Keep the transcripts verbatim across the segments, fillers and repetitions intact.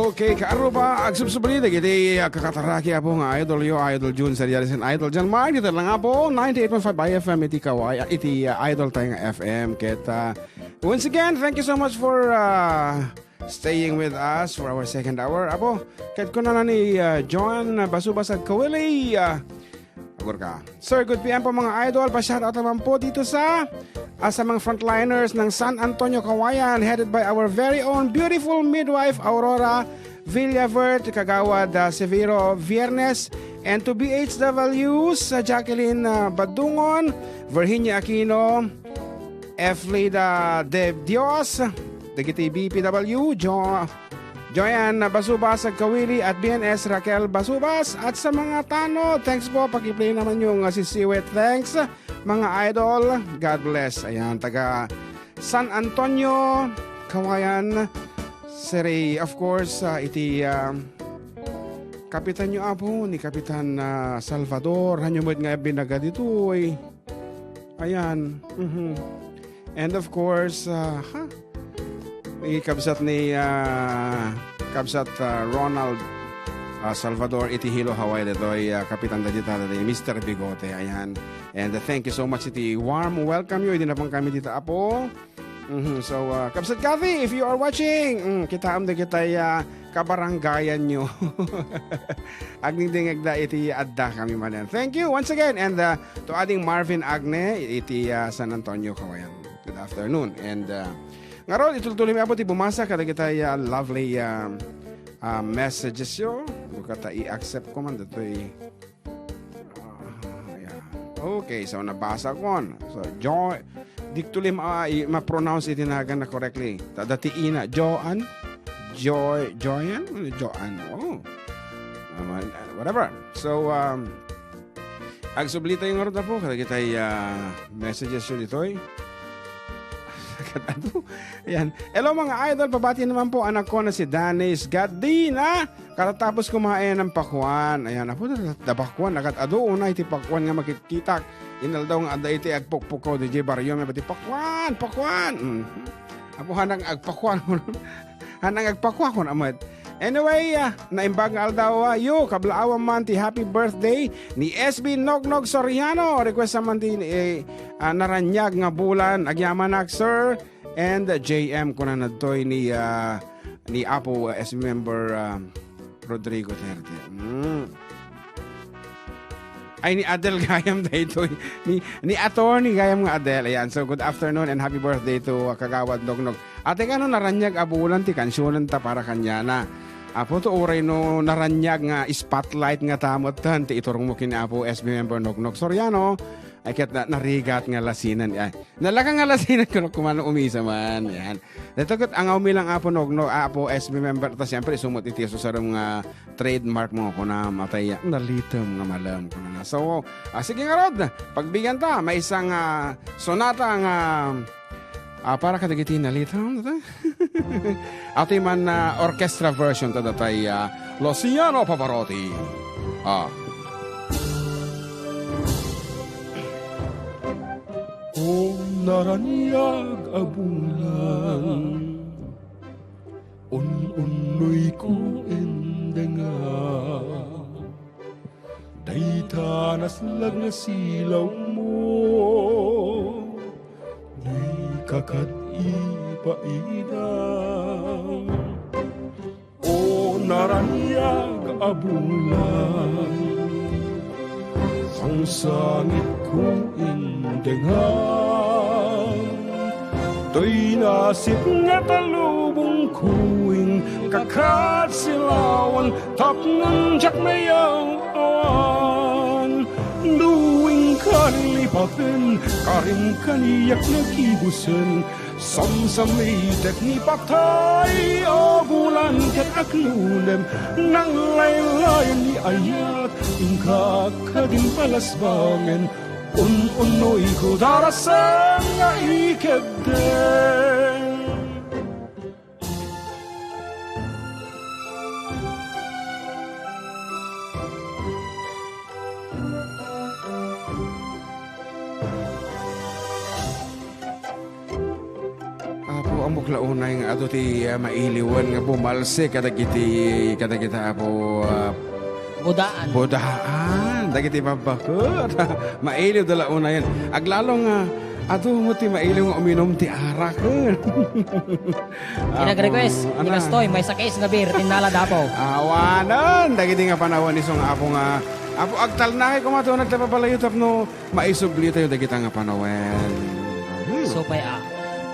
Okay, kaaruba, agsubsubli dagiti, ah, kakataraki, Apo, nga idol yo, Idol Jun Seriales and Idol John Mark. Dita lang, Apo, ninety-eight point five I F M iti Kaway, ah, iti, ah, Idol tayo nga F M. Ket, ah, once again, thank you so much for, ah, staying with us for our second hour. Apo, ket kunana ni, ah, Joan Basubas agkawili, ah, Agurka. Sir, good P M po, mga idol. Pa-shoutout naman po dito sa, ah, sa mga frontliners ng San Antonio, Kawayan, headed by our very own beautiful midwife, Aurora Villavert, Kagawad, ah, Severo Viernes, and to B H Ws, ah, Jacqueline, ah, Badungon, Virginia Aquino, Eflida De Dios, dagiti B P W, Jo-, Joanne Basubas agkawili at B N S Raquel Basubas at sa mga tanod. Thanks po, pag-play naman yung, ah, sisiwit. Thanks, mga idol. God bless. Ayan, taga San Antonio, Kawayan, Siri, of course, ah, iti, ah, kapitan nyo, Apo, ni Kapitan, ah, Salvador. Hanyo met nga binaga ditoy. Ayan. Mhm. And of course, ah, ha? Ni kabsat ni, ah, kabsat, ah, Ronald, ah, Salvador iti Hilo, Hawaii, ditoy, ah, kapitan da dita, ni Mister Bigote. Ayan. And, ah, thank you so much iti warm welcome yo. Idi na pang kami dita, Apo. Mhm. So, ah, kabsat Kathy, if you are watching, mm, kitaem dagitay, ah, kabarangayan nyo. Agdingdingegda iti adda kami manen. Thank you once again. And, ah, to Ading Marvin Agne iti, ah, San Antonio, Kawayan. Good afternoon. And, ah, ngarud, itultuloy mi, Apo, ti bumasa kadagitay, ah, lovely, ah, ah, messages yo. Buka ta i-accept ko man ditoy. Ah, yeah. Okay, so nabasa ko. So, Joy, dikto li ma-, i-, ma-pronounce iti naganna correctly. Ta dati ina, Joan? Joy, Joyan? Joan, oh. Ah, whatever. So, um, agsubli tayo nga rod, Apo, kadagitay, ah, messages yo ditoy. Kat-, ano? Ayan. Hello, mga idol. Pabati naman po, anak ko na si Danis Gadina. Katatapos kumain ng pakwan. Ayan, Apo, da-, da pakwan. Agad adu, una iti pakwan nga makitkitak. Inaldaw nga adda iti agpukpukaw, D J Barrio, may pati pakwan, pakwan. Mhm. Apo, hanang agpakwan. Hanang agpakwan, amat. Anyway, ah, naimbag nga aldaw, ah, yo, kablaawan man ti happy birthday ni S B Nognog Soriano. Request man ti, eh, ah, naraniag nga bulan. Agyamanak, sir. And, uh, J M, kuna nadtoy ni, uh, ni Apo, uh, S B member, uh, Rodrigo Duterte. Mm. Ay, ni Adel gayam daytoy. Ni, ni attorney gayam nga Adel. Ayan. So, good afternoon and happy birthday to, uh, Kagawad Nognog. Ate, kano naraniag a bulan ti kansionen ta para kaniana? Apo, to uray no naraniag nga spotlight nga tamet tan ti iturong mo ken Apo S B member Nognog Soriano. Ay, ket na-, narigat nga lasinen. Ay, nalaka nga lasinen kuno kuman umisa man. Yan. Dito ket angaw mi lang Apo Nognog, Apo S B member, ta siyempre, isumot iti susarum nga trademark mo, kuna matay, nalitem nga malem, kuna na. So, ah, sige nga rod, pagbigan ta, may isang, ah, sonata nga, ah, para kadagiti nalitem, ta? Atoy man, ah, orchestra version ta datay, ah, Luciano Pavarotti. Ah. O naraniag a bulan, un-unnoyko indenga. Dayta naslag nga silawmo, dika kad ipaida. O naraniag a bulan, sangsangitko indenga. Toy nasip nga talubongko inkakad silawan tapno diak nayaw-awan. No inka lipapen, karin kaniak nagibusen. Samsamitek ni patay a bulan ket agnunem, nanglaylayan ni ayat, inka kadin palasbangen, un-unnoyko darasem nga ikeddeng. Apo, Ammok la unay nga adu ti, ah, mailiwen nga bumalsek kadagiti, kadagiti apo, ah, Budaan. Budaan, dagiti babbaket. Mailiw da la unayen. Aglalo nga, adu mo ti mailiw nga uminum ti arak. Nag-request, Apo, ni ana. Kastoy, maysa case nga beer, tinnala dapo. Awanen, dagiti nga panawen isu nga Apo nga, Apo, agtalnaay koma ti uneg ta babalayo tapno maisubli tayo dagita nga panawen. Hmm. Supay a.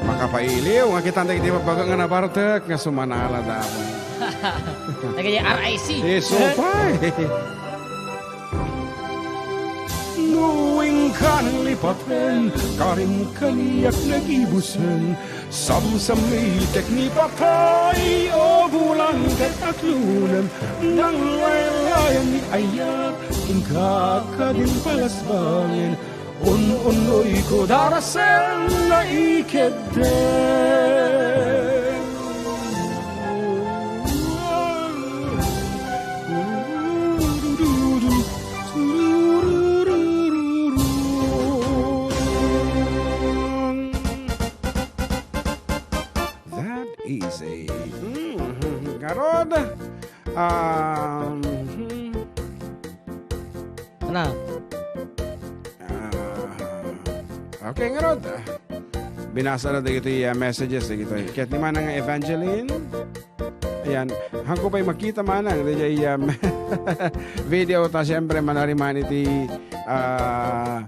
Makapailiw, nga kitan dagiti babbaket nga nabartek, nga sumanala da. Dagiti R I C. Isu pay. No inkan lipaten, karim kaniak nagibusen, samsamitek ni patay, o bulan ket aklunen, nanglaylayan ni ayat, inka kadin palasbangen, un-unnoyko darasen nga ikedden. That easy. Hmm. Ngarud, um, hmm. Ano? Ah, okay, ngarud. Binasa na dagiti, ah, messages dagiti. Ket ni Manang Evangeline, ayan, hangko pay makita Manang, dagiti, um, video ta, siyempre, manariman iti, ah,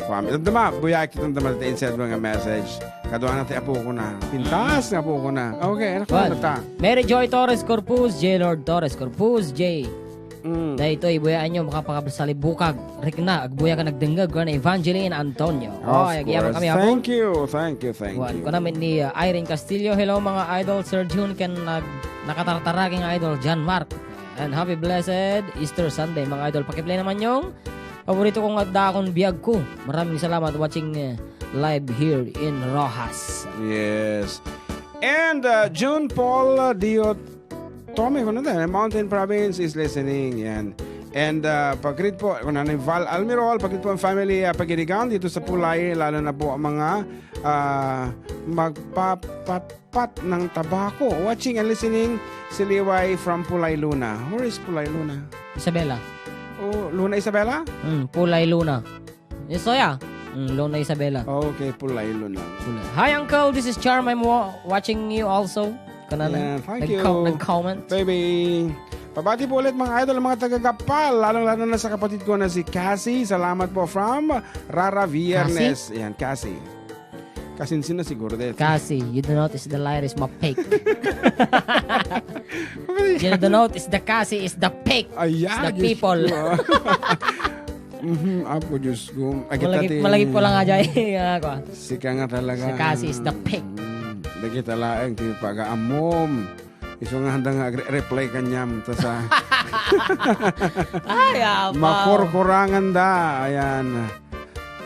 kuan. Damdama, buyaek ti damdama ti inside mo nga message. Kaduana ti apokona. Pintas nga apokona. Okay, ano Well, ka ta? Mary Joy Torres Corpus, J Lord Torres Corpus, J. Mm. Daytoy, buyaanyo, makapakasalibukag. Rikna, agbuya ka nagdengngeg, kuan ni Evangeline Antonio. Of Oy, agyamankami, course. Apo. Thank you, thank you, thank Wan, you. Kuan ni, uh, Irene Castillo, "Hello, mga idol, Sir Jun, ken nag-, nakatartara king idol, John Mark. And happy blessed Easter Sunday, mga idol. Pakiplay naman yung paborito kong Addaakon Biag Ko. Maraming salamat watching, uh, live here in Roxas." Yes. And, uh, June Paul, uh, Dio Tommy, kuno na, Mountain Province is listening. Yan. And, uh, pag-greet po, kuno ni Val Almirol, pag-greet po ang family, uh, Pagirigan dito sa Pulay, lalo na po ang mga, uh, magpapatpat ng tabako. Watching and listening, si Liway from Pulay, Luna. Where is Pulay, Luna? Isabela. Oh, Luna, Isabela? Hmm, Pulay, Luna. Yes, Soya. Mm, Luna Isabela. Okay, Pulay Luna. Pulay. "Hi, Uncle. This is Charm. I'm wa-, watching you also." Kanana. Yeah, thank Nag-co-, you. Nag-comment. Baby. Pabati po ulit, mga idol, mga taga-Gapal, lalong-lalo na sa kapatid ko na si Cassie. Salamat po from Rara Viernes. Cassie? Yan, Cassie. Kasinsin na siguro din. Cassie, you do notice the light is mapake. You do notice the Cassie is the pake. Ayan, It's the Diyos people. ko, ah. Mhm, Apo Diyos ko. Ay, kita Malagip, ti malagip ko lang nga dyan. Nga ako, ah. Sika nga talaga. Si Cassie is the pig. Mm, dagita laeng ti pagaammom. Isu nga handa nga agre-, reply kaniam, ta sa Ay, apa. Makurkurangan da. Ayan.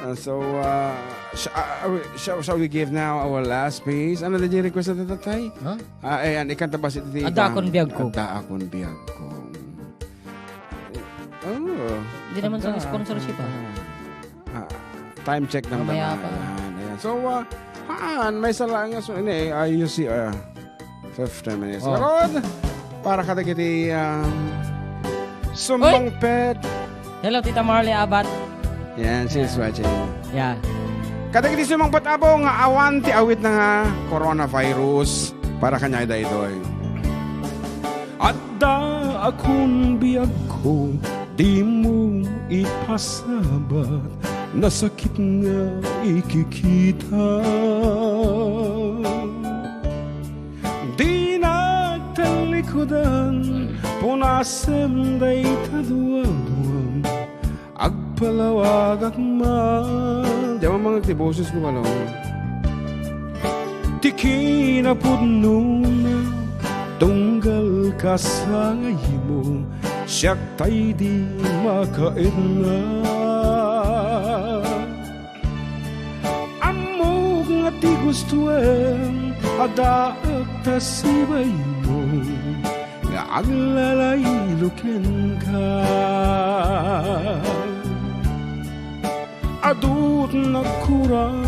Uh, so, uh, sh-, uh, are we, shall, shall we give now our last piece? Ano na yung request na tatay? Huh? Ah, ayan, ikanta ba si Addaakon Biag Ko. Addaakon Biag Ko. Oh, Hindi naman sa adda. Sponsorship, ah. Ah, time check naman Mamaya na. Pa. Ayan, ayan. So, ah, haan, maysa lang nga, so, ini, ah, you see, ah, fifteen minutes. Oh. Ngarud, para kadagiti, ah, sumangpet. Hello, Tita Marley Abad. Yan, she's Yeah. watching. Yeah. Kadagiti sumangpet, Apo, nga awan ti awit na nga coronavirus. Para kanya daytoy. Addaakon biag ko, dimo ipasabat, nasakit nga ikikita. Dinak talikudan, punasem dayta duaduam. Agpalawagak man. Di man mangag ti boses ko, Balong. Ti kinapudnona, tunggal kasangaymo, siak tay di makaetna. Ammok nga ti gustoem, addaak ta sibaymo, nga aglalaylo kenka. Adut nagkurang,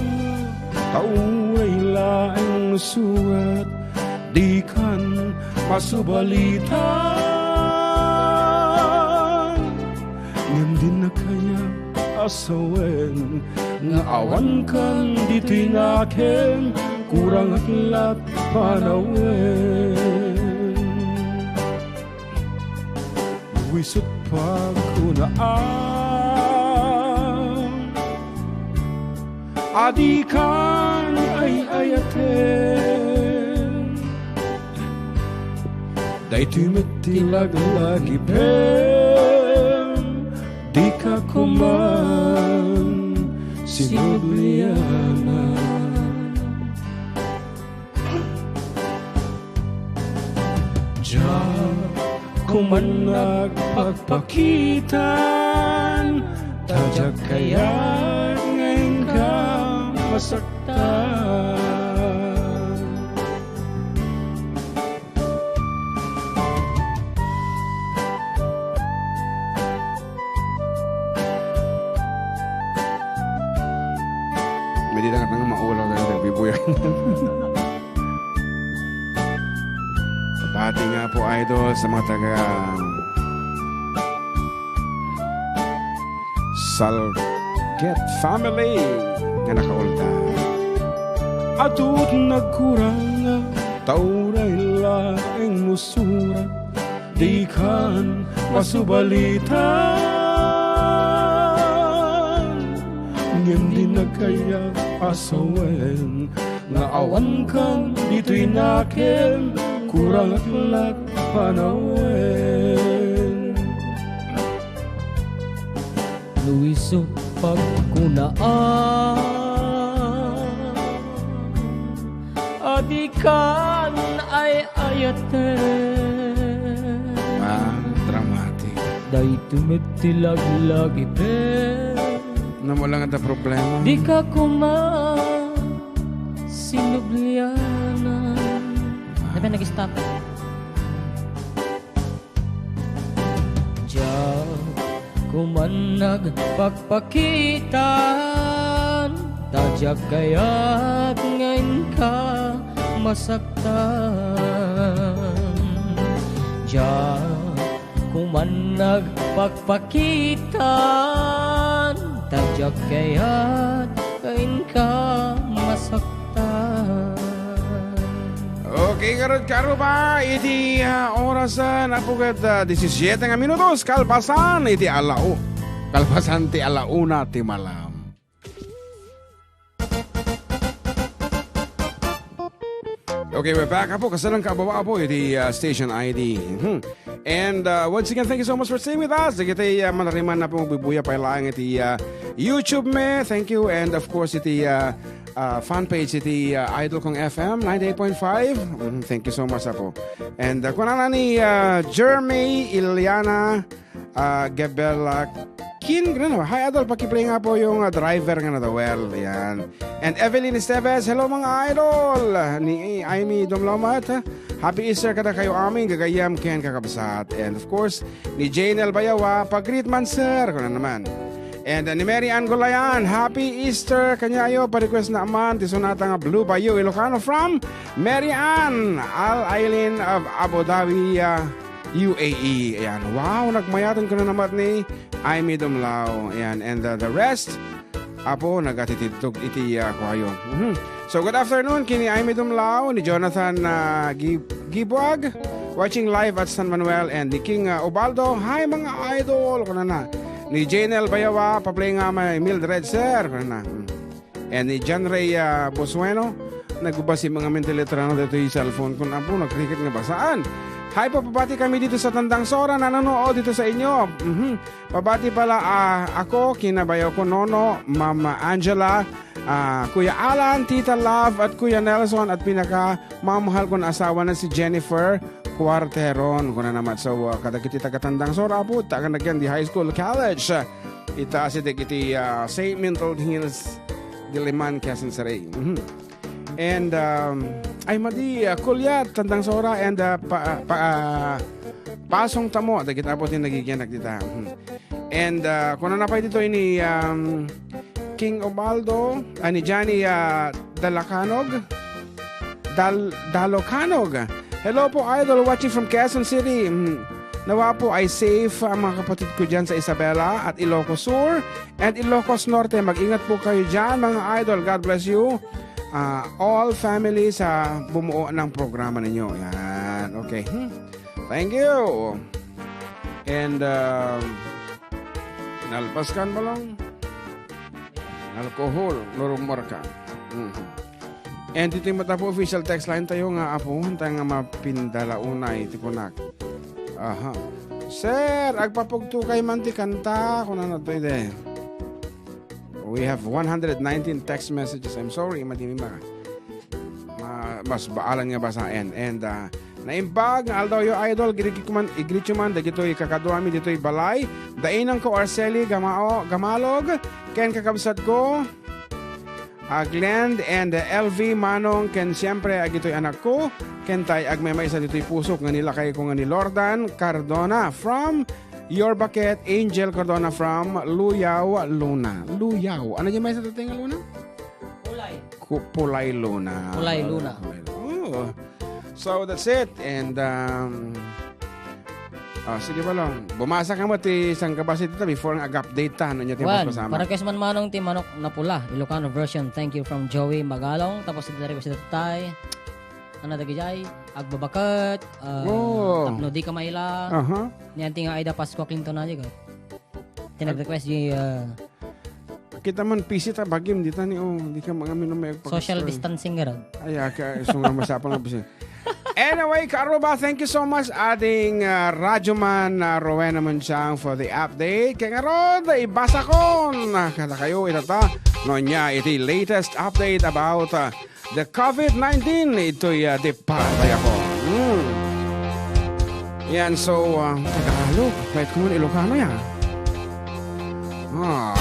ta uray laeng no surat, dikan masubalitan. Ngem dinnak kayat a sawen nga awankan ditoy nakem, kurangak lat panawen. Wisut pagkunaan a dikan ay-ayaten. Daytoy met ti laglagipem, dika koman sinublianan. Diak koman nagpakpakitan, ta diak kayat nga inka masaktan. May di lang nga maulaw na yung nagbibuyan. Pati nga po, idol, sa mga taga Salget family nga nakaulta. Adut nagkurang, ta uray laeng no surat, dikan masubalitan. Ngem dinnak kayat a sawen nga awankan ditoy nakem, kurangak lat panawen. No isu pagkunaan a dikan ay-ayaten. Ah, dramatic. Daytoy met ti laglagipem. Namo lang ata problema. Dika koman sinublianan. Ah. Ano ba nag-stop? Diak koman nagpakpakitan, ta diak kayat nga inka masaktan. Diak koman nagpakpakitan, ta diak kayat nga inka masaktan. Okay, garud karuba, iti, ah, orasan, apo ket, ah, disisyete nga minutos, kalpasan iti alau-, kalpasan ti alauna ti malam. Okay, we're back, apo. Kasalan ka, abawa, apo, iti, ah, station I D. Hmm. And, uh, once again, thank you so much for staying with us. Dagiti, uh, manariman na pumagbibuya pay laeng iti, uh, YouTube mi. Thank you. And of course, iti, uh, uh, fan page iti, uh, Idol Kong F M ninety-eight point five. Mm, thank you so much, apo. And, uh, kunana ni, uh, Jeremy Iliana, uh, Gabela Kin, ano, hi, Idol, pakiplay nga po yung, uh, driver nga nadawel. Yan. And Evelyn Esteves, hello, mga idol! Ni Amy Dumlaumat, happy Easter kada kayo amin, gagayam ken kakabsat. And of course, ni Janel Bayawa, pag-greet man, sir, kuna naman. And, uh, ni Mary Ann Gulayan, happy Easter, kanyayo, pa-request na man, ti sonata nga Blue Bayou Ilocano from Mary Ann Al Aileen of Abu Dhabi, uh, U A E. Ayan. Wow, nagmayaten kuna naman ni Amy Dumlao. Ayan. And, uh, the rest, Apo, nagatitidtog iti, ah, kuayo. Mhm. So, good afternoon, kini Aimee Dumlao, ni Jonathan, ah, Gi-, Gibuag, watching live at San Manuel, and ni King, ah, Ubaldo. Hi, mga idol, kunana. Ni Janel Bayawa, paplay nga may Mildred, sir, kunana. Mm. And ni John Ray, ah, Bosueno, nagbabasi mga mentalitra na dito yung cellphone kun apo, nagkrikit nga basaan. Hi po, pabati kami dito sa Tandang Sora, nanonood dito sa inyo. Mhm. Pabati pala, ah, ako, kinabayo ko, Nono, Mama Angela, ah, Kuya Alan, Tita Love, at Kuya Nelson, at pinaka mamahal ko na asawa na si Jennifer Cuarteron. Kuna naman, so, ah, kadagiti taga-Tandang Sora, apo, taga Nagyan di High School College. Ita si dagiti, ah, Saint Mildred Hills, Diliman, Quezon City. Mhm. And, um, ay, madi, ah, Kulyat, Tandang Sora, and, ah, pa, pa, ah, Pasong Tamo, dagiti apo ti nagigianak dita. Mhm. And, ah, kunana pay ditoy ni, um, King Ubaldo, ah, ni Johnny, ah, Dalacanog. Dal-, Dalocanog. Hello po, Idol. Watching from Quezon City. Mm. Nawa po ay safe ang mga kapatid ko dyan sa Isabela at Ilocos Sur and Ilocos Norte. Mag-ingat po kayo dyan, mga idol. God bless you. Ah, all family sa bumuo ng programa ninyo. Yan. Okay. Hmm. Thank you. And, um, nalpas kan balong. Alcohol, no rumor ka. Mhm. And ditoy Matapo official text line tayo nga, apo, tayo nga mapindala unay ti kunak. Aha. "Sir, agpapugto kay man ti kanta," kunana to ide. We have one hundred nineteen text messages. I'm sorry, madimim ba? Ma-, mas baalan nga basaen. And, ah, naimbag nga aldawyo, idol, greet man, i-greet yo man dagitoy kakaduami ditoy balay. Dainang ko Arceli Gamao, Gamalog, ken kakabsat ko, ah, Glenn and, ah, L V Manong, ken siyempre, agitoy anak ko, ken tay agmaymaysa ditoy pusok nga nilakay ko nga ni Lordan Cardona from your baket, Angel Cardona from Luyaw, Luna. Luyaw. Ano yung maysa tayo nga Luna? Pulay. Ku-, Pulay Luna. Pulay Luna. Pulay Luna. Oh. So, that's it. And, um, ah, sige pa lang. Bumasa ka mo ti isang kabasa dito before nga ag-update ta. Ano niya ti Wan, mas masama? Para kay man manong ti manok na pula, Ilocano version. Thank you from Joey Magalong. Tapos dito rin si Tatay. Ano dagijay? Agbabaket. Ah, Oo. Tapno di ka maila. Aha. Ni Auntie nga Aida Pascua Clinton na di ko. Tinag-request di, ah, Kita man, pisit a bagim, di tani, oh, di ka mga minum may social distancing nga ron. Ay, aka, so nga masapang nga pisit. Anyway, Karuba, thank you so much, ating, ah, radyoman, ah, Rowena Munchang for the update. Kaya nga ron, ibasa ko na kada kayo itata. No niya, iti latest update about, ah, the covid nineteen, ito'y, ah, di pa tayo ako. Hmm. Yan, so, ah, Tagalog. Kahit kung Ilocano yan. Ah.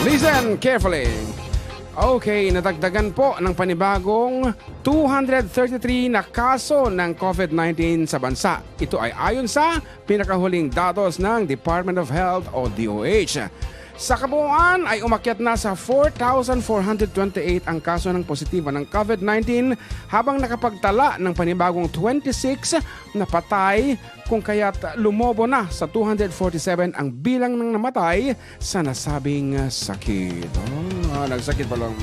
Listen carefully. Okay, nadagdagan po ng panibagong two hundred thirty-three na kaso ng covid nineteen sa bansa. Ito ay ayon sa pinakahuling datos ng Department of Health o D O H. Sa kabuuan ay umakyat na sa four thousand four hundred twenty-eight ang kaso ng positibo ng covid nineteen, habang nakapagtala ng panibagong twenty-six na patay, kung kaya't lumobo na sa two hundred forty-seven ang bilang ng namatay sa nasabing sakit. Oh, ah, nagsakit pa lang.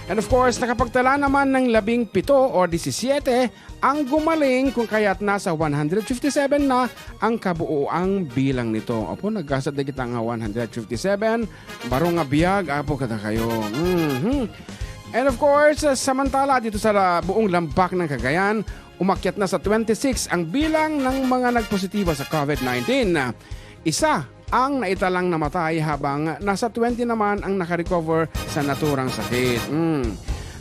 And of course, nakapagtala naman ng labing pito o disisiete ang gumaling, kung kaya't nasa one hundred fifty-seven na ang kabuoang bilang nito. Apo, nagkasat na kita nga one hundred fifty-seven. Baro nga biag, apo, kada kayo. Mhm. And of course, samantala dito sa la-, buong lambak ng Cagayan, umakyat na sa twenty-six ang bilang ng mga nagpositibo sa covid nineteen. Isa ang naitalang namatay, habang nasa twenty naman ang nakarecover sa naturang sakit. Mm.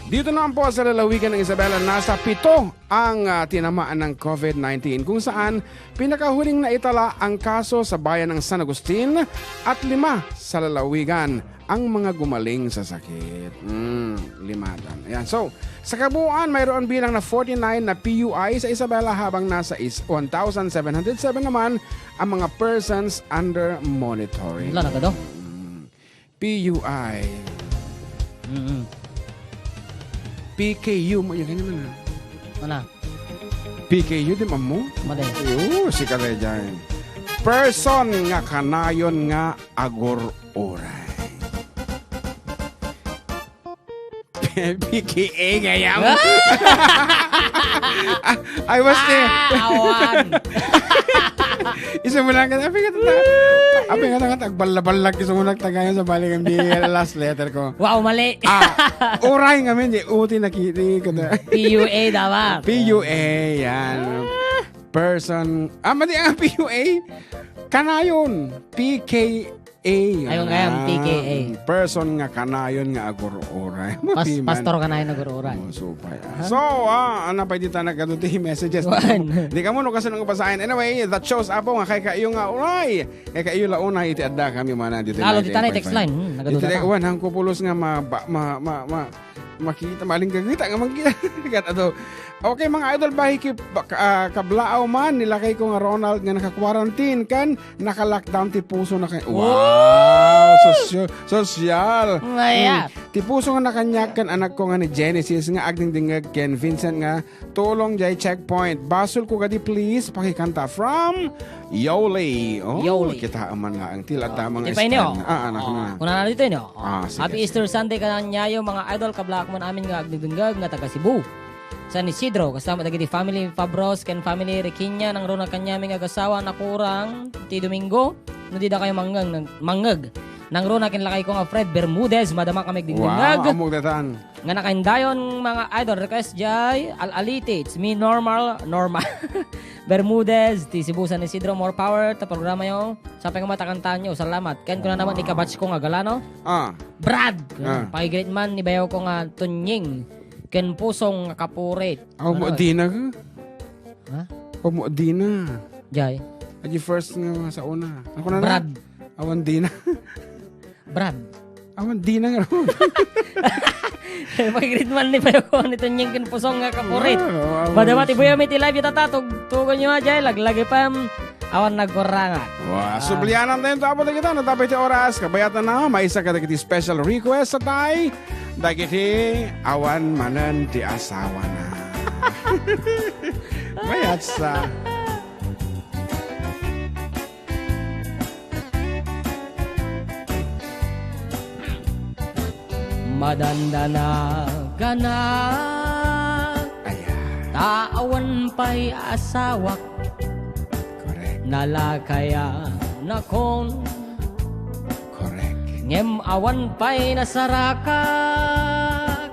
Dito naman po sa lalawigan ng Isabela, nasa pito ang, ah, tinamaan ng covid nineteen, kung saan pinakahuling naitala ang kaso sa bayan ng San Agustin at lima sa lalawigan ang mga gumaling sa sakit. Mm, limatan. Ayan. So, sa kabuuan, mayroon bilang na forty-nine na P U I sa Isabela, habang nasa is-, one thousand seven hundred seven naman ang mga persons under monitoring. Wala na ka daw? Mm. P U I. Mm-mm. P K U mo, yan naman, ha? Ano? P K U, di man mo? Mali. Ayo, si Karejan. Person nga kanayon nga agur-uray. P K A gayam. I was there. Ah, awan. Isa mo lang ka, abi nga tata. Abi nga tata, agballa-ballag, isa mo lang tagayan sa balik ang di last letter ko. Wow, mali. Ah, uray nga men, di, uti nakiti ko ta. P U A dapat. P U A, yan. Person, ah, mali ang P U A. Kanayon, P K A. Ayun nga, yan, P K A. Person nga kanayon nga agur-uray. Pas-, Mapiman. Pastor kanayon agur-uray. Oh, supay, ah. Ha? So, ah, ano pa dita nagkatuti messages? Wan. Di ka mo, no, kasi nung basahin. Anyway, that shows, apo, nga kay kayo nga, uray. Kay kayo la unay, iti adda kami mana dito. Lalo, dita na text line. Hmm, nagaduda ka. Wan, hangko pulos nga ma-, ba-, ma-, ma-, ma-, makita, maling gagita nga magkita. Kat ato, Okay, mga idol, bahi ki-, bak-, ah, kablaaw man, ni lakayko nga Ronald nga naka-quarantine, ken naka-lockdown ti pusona ken, wow, sosyo-, sosyal. Mayat. Mm. Ti puso nga nakaniak ken anakko nga ni Genesis nga agdingdingngeg ken Vincent nga tulong jay checkpoint. Basolko kadi, please, pakikanta from Yoli. Oh, Yoli. Kita man laeng ti ladda mga Di pa ini, oh. Istan. Ah, anak Oh, na. Kunana dito ini, oh. Ah, sige, Happy sige. Easter Sunday kanyayo, mga idol, kablaak man amin nga agdingdingngeg nga taga Cebu. San Isidro, kasama dagiti family Fabros ken family Requena, nangruna kaniami nga agasawa, nakurang ti Domingo, no dida kayo mangngeg, nang-, mangngeg. Nangruna ken lakayko nga Fred Bermudez, madama kami agdingdingngeg. Wow, ammok daytan. Nga nakaindayon, mga idol, request jay, Al-Aliti, it's me, Normal, Normal. Bermudez, ti Cebu, San Isidro, more power, ta programa yo. Sapay nga matakantan yo, salamat. Ken kuna naman, wow, ikabatch ko nga Galano. Ah. Brad! Ah. Pakigreet man ni bayaw ko nga Tunying. Ken pusong nga kapurit. Aw, mo Ano? Dina ka? Ha? Aw, mo Dina. Jay. Adi first nga sa una. Ako na na. Brad. Awan Dina. Brad. Awan Dina nga. Pakigreet man ni bayaw ko ni Tunying ken pusong nga kapurit. Ah, awan. Madama ti buya mi ti live itata. Tug-, tugon yo, Jay. Laglag F M. Awan nagkuranga. Wow, ah. Sublianan tayo tapos na kita. Natapos ti oras. Kabayatan na. Maysa kadagiti special request sa tay. Dagiti awan manen ti asawana. Mayat sa. Madandanagan. Ayan. Ta awan pay asawak. Correct. Nalakayanakon. Correct. Ngem awan pay nasarakak.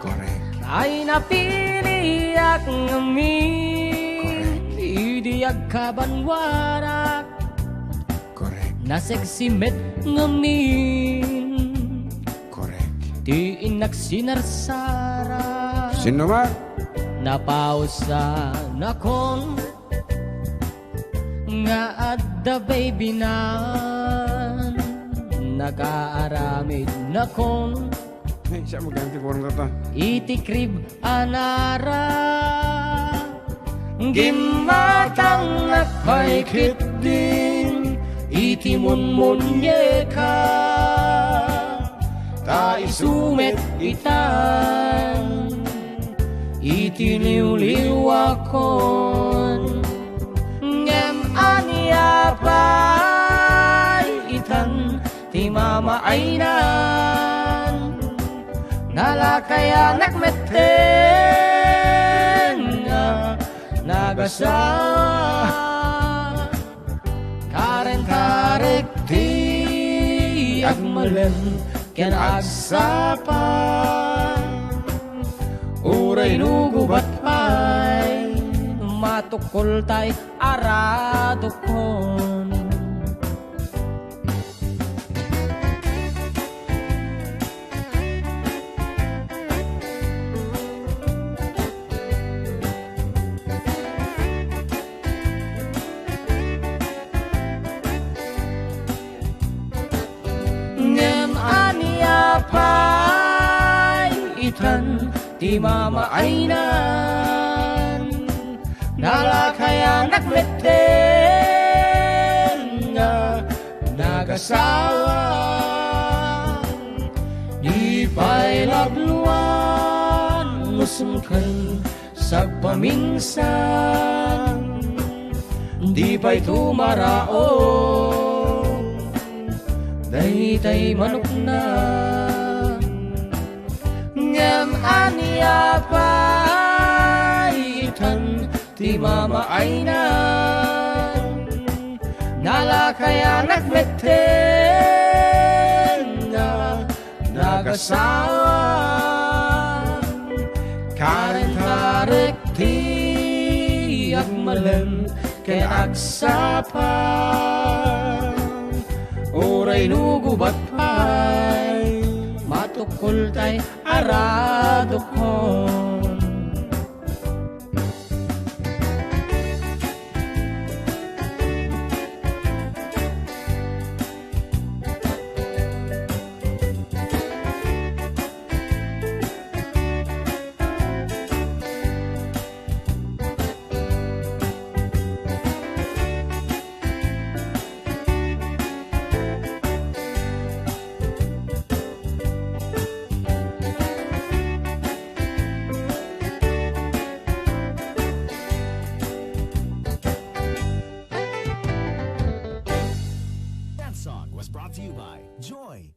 Correct. Ay napiliak ngamin. Correct. Idi agkabanwarak. Correct. Nasexy met ngamin. Correct. Ti innak sinarsara. Sino man? Napausanakon. Nga adda baby nan, nakaaramid nakon. Ay, siya mo ganti ko rin kata. Iti crib anara. Gimmatang nakpaikit din iti munmunyeka. Ta isu met itan iti liwliwakon. Ngem ania pay itan ti mamaaynan? Nalakayanak metten nga nagasawa. Karen karek ti agmalem ken agsapa. Uray no gubat pay, matukkoltay aradukon. Ngem ania pay itan ti mamaaynan? Nalakayanak metten nga nagasawa. Di pay labluan no sungken sagpaminsan. Di pay tumaraok daytay manokna. Ngem ania pay itan ti mamaaynan? Nalakayanak metten nga nagasawa. Karen karek ti agmalem ken agsapa. Uray no gubat pay, matukkoltay aradukon. Song was brought to you by Joy